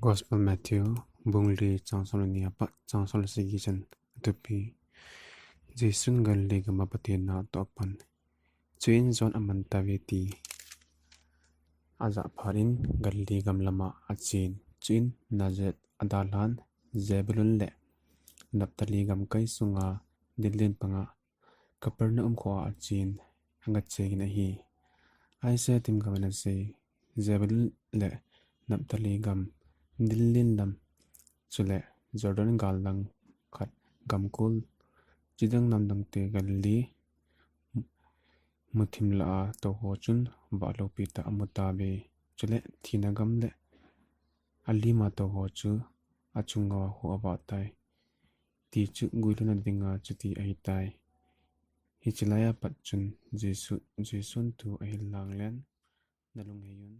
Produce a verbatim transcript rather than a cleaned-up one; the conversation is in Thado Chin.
Gospel Matthew, bung li, chang som le ni apat chang som le sagi chan. Thupi. Jesun Galilee gam a Pathen na atoh pan. Chuin John aman tauve ti ajah phat in Galilee gam lama achen. Chuin Nazareth adalhan, Zebulun le Naphtali gamkai sunga dildin panga Capernaum khoa achen, agache in ahi. Aisea themgao in asei, Zebulun le Naphtali gam dildin lam, chule Jordan gal lang khat gamkol, chidang namdangte Galilee muthim lah a tou ho chun vah loupi tah amu tauve. Chule thina gam le alima tou ho chu achunga hu avah tai. Ti chu guilhunna dinga chuti ahitai. Hiche laiya pat chun Jesu, Jesun thu ahil lang len, nalunghei un.